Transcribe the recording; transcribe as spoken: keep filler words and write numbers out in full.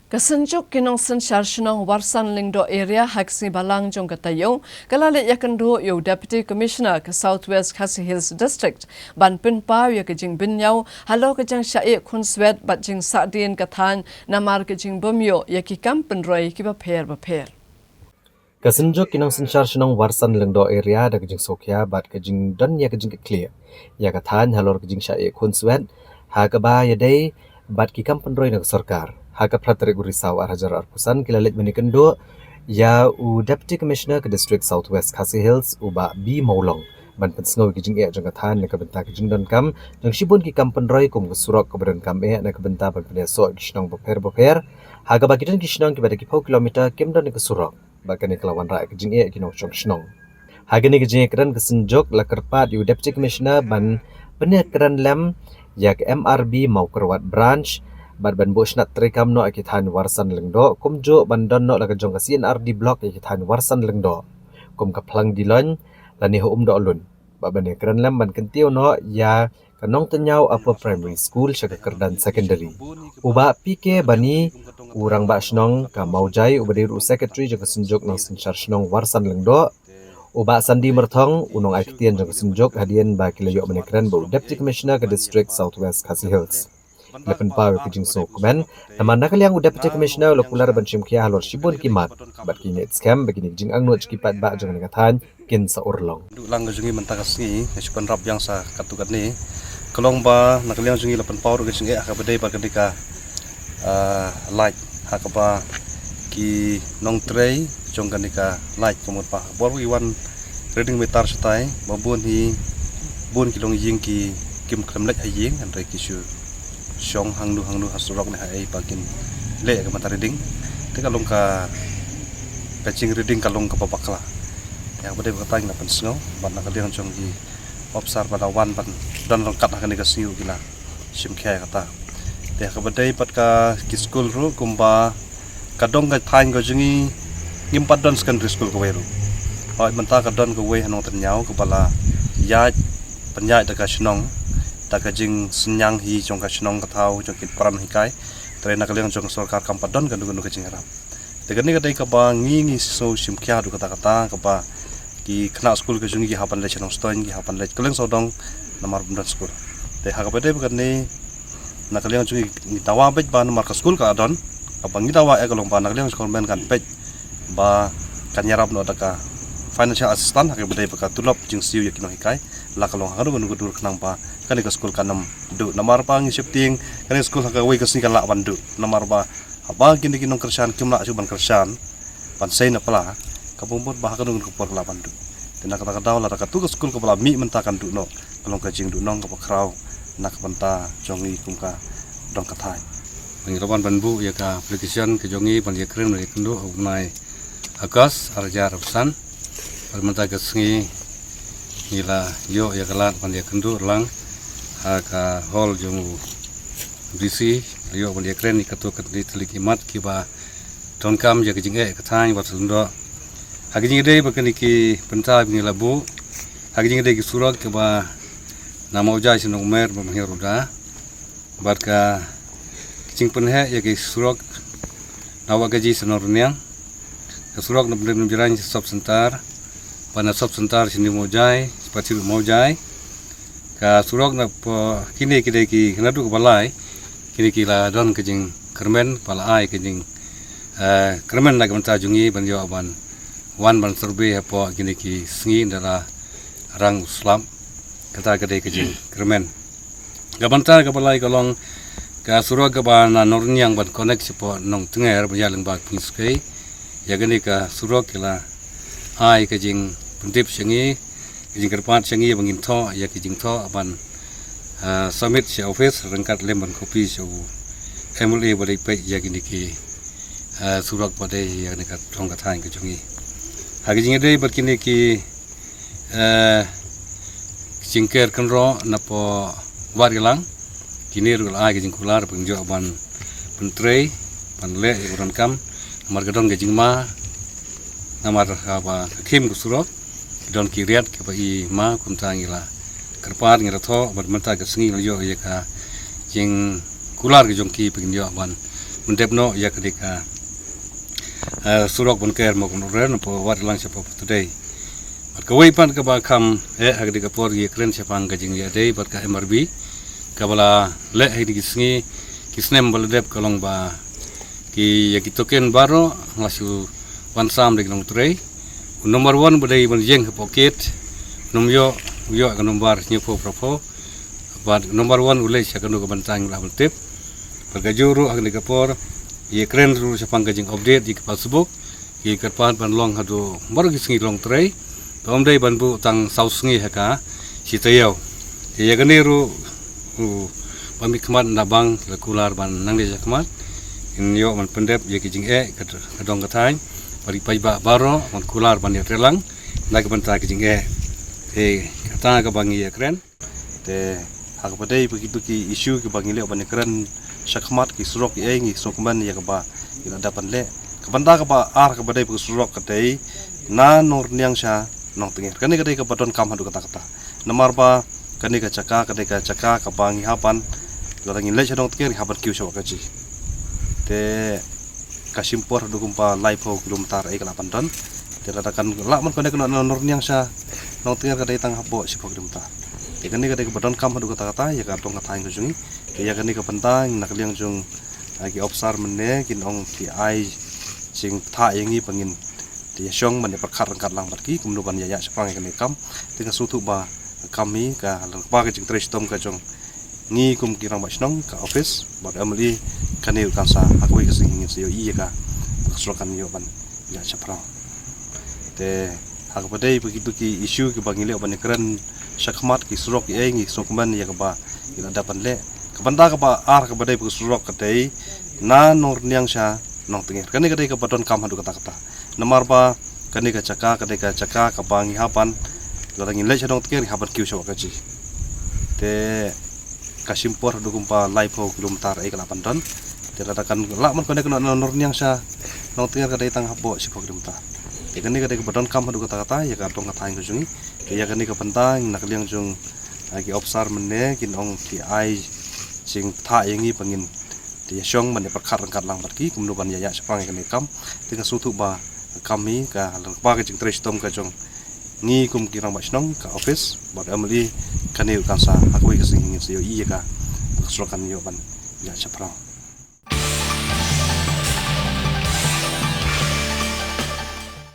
Ka Synjuk ki Nongsynshar Shnong Warsan Lyngdoh Area ha ka sngi Balang jong ka taïew ka la leit ïakynduh ïa u Deputy Commissioner ka South West Khasi Hills District ban pynpaw ïa ka jingbynñiaw halor ka jingshah ïeh khunswet bad jingsahdien ka thaiñ namar ka jingbymïoh ïa ki kam pynroi kiba pher bapher. Ka Synjuk ki Nongsynshar Shnong Warsan Lyngdoh Area da ka jingsngewkhia bad ka jingdon ïa ka jingkitkhlieh ïa ka thaiñ halor ka jingshah ïeh khunswet ha kaba ïadei bad ki kam pynroi na ka sorkar. Ha ka phra tarik u Risaw ar hajar arphew san ki la leit ban ïakynduh ïa u Deputy Commissioner ka District South West Khasi Hills u Bah B Mawlong ban pynsngew ïa ka jingeh jong ka thaiñ na ka bynta ka jingdonkam jong shibun ki kam pynroi kum ka surok kaba donkam eh na ka bynta ban pynïasoh ïa ki shnong bapher bapher ha kaba ki don ki shnong kiba da ki phew kilometer kim don ïa ka surok. Bad kane ka la wanrah ïa ka jingeh ïa ki nongshong shnong. Ha kane ka jingïakren ka Synjuk la kyrpad ïa u Deputy Commissioner ban pynïakren lem ïa ka M R B Mawkyrwat Branch bad ban buh shnat treikam noh ïa ki thaiñ Warsan Lyngdoh kumjuh ban don noh la ka jong ka C and R D Block ïa ki thaiñ Warsan Lyngdoh kum ka Phlang Diloin lane ha Umdoh Lun. Bad ban ïakren lem ban kyntiew noh ïa ka Nongtynñiaw Upper Primary School sha ka kyrdan secondary. U Bah P K Bani, u rangbah shnong ka Mawjai uba dei ruh u secretary jong ka Synjuk Nongsynshar Shnong Warsan Lyngdoh, u Bah Sandi Myrthong, u nongai ktien jong ka Synjuk, hadien ba ki la ïoh ban ïakren bad u Deputy Commissioner ka District South West Khasi Hills. La pynpaw ïa ka jingsngewkmen namar na ka liang u Deputy Commissioner u la kular ban shim khia halor shibun ki mat bad ki ngeit skhem ba kine ki jingangnud jong ki paidbah jong kane ka thaiñ kin sa urlong. Duh lang ka jong ngi mynta ka sngi, nga shu pynrap biang sa katto katne. Ka long ba na ka liang jong ngi la pynpaw ruh ka jingeh ha kaba dei bad kane ka, ah, light ha kaba ki nongtrei jong kane ka light ka mut ba bor ki wan reading meter shatai ba bun hi bun ki longïing ki kim khlem leit ha ïing hynrei ki shu shong hangno hangno ha surok ne ha ei ba kin leh ka mata reading. Te ka long ka, ka jing reading ka long kaba bakla. Ïa kaba dei ba kata ngi la pynsngew bad na ka liang jong ki officer ba la wan ban don ryngkat ha kane ka sngi ruh ki la shim khia ïa kata. Te ha kaba dei bad ka ki skul ruh kumba ka dong ka thaiñ ka jong ngi ngim pat don secondary school kawei ruh. Hooid mynta ka don kawei ha Nongtynñiaw kaba la ïaid pynïaid da ka shnong da ka jingsynñiang hi jong ka shnong ka thaw jong ki pran hikai. Te na ka liang jong ka sorkar kam pat don kano kano ka jingïarap. Te kane ka dei kaba ngi ngi sngew shim khia haduh katta katta kaba ki khynnah skul ka jong ngi ki hap ban leit sha Nongstoiñ ki hap ban leit kylleng sawdong namar bym don skul. Te ha kaba dei ba kane na ka liang jong ngi ngi dawa beit ba namar ka skul ka don kaba ngi dawa eh ka long ba na ka liang jong ka government kan peit ba kan ïarap noh da ka financial assistance ha kaba dei ba ka tulop jingsiew ïa ki nonghikai la ka long ha kano kano ka dur khnang ba kane ka skul kan ym duh namar ba ngi sheptieng kane ka skul ha kawei ka sngi kan lah ban duh namar ba haba kine ki nongkyrshan kim lah shuh ban kyrshan ban sei na pla ka bym mut ba ha kano kano ka por ka lah ban duh. Te na kata ka daw lada katu ka skul kaba la mih mynta kan duh noh ka long ka jingduhnong kaba khraw na ka bynta jong ngi kum ka dong ka thaiñ. Ngi la wan ban buh ïa ka application ka jong ngi ban ïakren ban ïakynduh ha u bnai August ar hajar arphew san. Bad mynta ka sngi ngi la ïoh ïa ka lad ban ïakynduh lang ha ka hall jong u D C, la ïoh ban ïakren ïa katto katne tylli ki mat kiba donkam ïa ka jingeh ka thaiñ Warsan Lyngdoh. Ha ka jingïadei bad kine ki bynta ba ngi la buh ha ka jingïadei ki surok kiba na Mawjai sha Nongmer bad Mawhiaruda. Bad ka jingpynheh ïa ki surok na Wahkaji sha Nongrynniang. Ka surok na Pyndengjrain sha Sub Centre bad na Sub Centre sha New Mawjai sha Pathir Mawjai. Ka surok na pdeng kine ki dei ki naduh kaba lai kine ki la don ka jingkyrmen ba la ai ka jing, eh, kyrmen na ka bynta jong ngi ban ïoh ban wan ban survey hapoh kine ki sngi ynda la rang u slap. Kata ka dei ka jingkyrmen. Ka bynta kaba lai ka long ka surok kaba na Nongrynniang ban connect shapoh Nongtnger ban ïaid lyngba Pynskei. Ïa kane ka surok ki la ai ka jingpyntip sha ngi ka jingkyrpad sha ngi ba ngin thoh ïa ka jingthoh ban, ah, submit sha office ryngkat lem ban copy sha u M L A ba dei peit ïa kine ki, ah, surok ba dei ïa kane ka thong ka thaiñ ka jong ngi. Ha ka jingïadei bad kine ki eh, jingker kynroh napoh Wad Ïalang. Kine ruh la ai ka jingkular ban ïoh ban pyntrei ban leh ïa ka donkam namar ka don ka jingma namar haba ka khim ka surok ki don ki riat kiba i ma kumta ngi la kyrpad ngi la thoh bad mynta ka sngi la ïoh ïa ka jingkular ka jong ki ba kin ïoh ban pyndep noh ïa ka dei ka, eh, surok Bynker Mawkynreh, napoh Wahrelang shapoh Patudei. Bad kawei pat kaba kham eh ha ka dei ka por ïakren shaphang ka jingïadei bad ka M R B kaba la leh ha ki sngi ki snem ba la dep, ka long ba ki, ïa ki token baroh la shu wan sam da ki nongtrei. U number one ba dei ban ïeng hapoh kit, nym ïoh, ïoh ka number hynñiewphew phra phew. Bad number one u leit sha kano ka bynta ngi lah ban tip. Bad kajuh ruh ha kane ka por ïakren ruh shaphang ka jing update ïa ki passbook, ki kyrpad ban long haduh baroh ki sngi long trei. Te ym dei ban buh tang saw sngi ha ka shi taïew. Te ïa kane ruh, u, ba mih khmat na bang la kular ban nang leit sha khmat. Ngin ïoh ban pyndep ïa ki jingeh ka, ka dong ka thaiñ. Bad ki paidbah baroh ban kular ban ïatreilang na ka bynta ki jingeh. Te kata kaba ngi ïakren. Te ha kaba dei ba kito ki issue kiba ngi leh ban ïakren shakhmat, ki surok ki ei, ngi sngewkmen ïa kaba ngi la dep ban leh. Ka bynta kaba ar kaba dei ba ki surok ka dei na Nongrynïang sha Nongtnger. Kane ka dei kaba donkam haduh katta katta. Namar ba kane ka jaka ka dei ka jaka kaba ngi hap ban, lada ngin leit sha Nongtnger ngi hap ban kiew sha Wahkaji. Te ka shim por haduh kumba laiphew kilometer ei ka lah ban don. Te lada kan lah ban connect noh na Nongrynïang sha Nongtnger ka dei tang hapoh shiphew kilometer. Te kane ka dei kaba donkam haduh katta katta ïa ka dong ka thaiñ ka jong ngi. Te ïa kane ka bynta na ka liang jong, ah, ki officer mynne kin ong ki ai jingpyntha ïa ngi ba ngin te ïa shong ban ïa pyrkhat ryngkat lang bad ki kumno ban ïa ïa shaphrang ïa kane ka kam. Te nga sngewthuh ba ka kam hi ka la kba ka jingtrei shitom ka jong ngi kum ki rangbah shnong, ka office bad M L A, kane u kan sa ha kawei ka sngi ngin sa ïohi ïa ka, ka surok kan ïoh ban ïa shaphrang. Te ha kaba dei ba kito ki issue kiba ngi leh ban ïakren shakhmat, ki surok ki ei, ngi sngewkmen ïa kaba ngi la dep ban leh. Ka bynta kaba ar kaba dei ba ki surok ka dei na Nongrynïang sha Nongtnger. Kane ka dei kaba donkam haduh katta katta. Namar ba kane ka jaka ka dei ka jaka kaba ngi hap ban, lada ngin leit sha Nongtnger ngi hap ban kiew sha Wahkaji. Te ka shim por haduh kumba laiphew kilometer ei ka lah ban don. Te lada kan lah ban connect noh na Nongrynïang sha Nongtnger ka dei tang hapoh shiphew kilometer. Te kane ka dei kaba donkam haduh katta katta ïa ka dong ka thaiñ ka jong ngi. Te ïa kane ka bynta na ka liang jong, ah, ki officer mynne kin ong ki ai jingpyntha ïa ngi ba ngin te ïa shong ban ïa pyrkhat ryngkat lang bad ki kumno ban ïa ïa shaphrang ïa kane ka kam. Te nga sngewthuh ba ka kam hi ka la kba ka jingtrei shitom ka jong ngi kum ki rangbah shnong, ka office bad M L A, kane u kan sa ha kawei ka sngi ngin sa ïohi ïa ka, ka surok kan ïoh ban ïa shaphrang.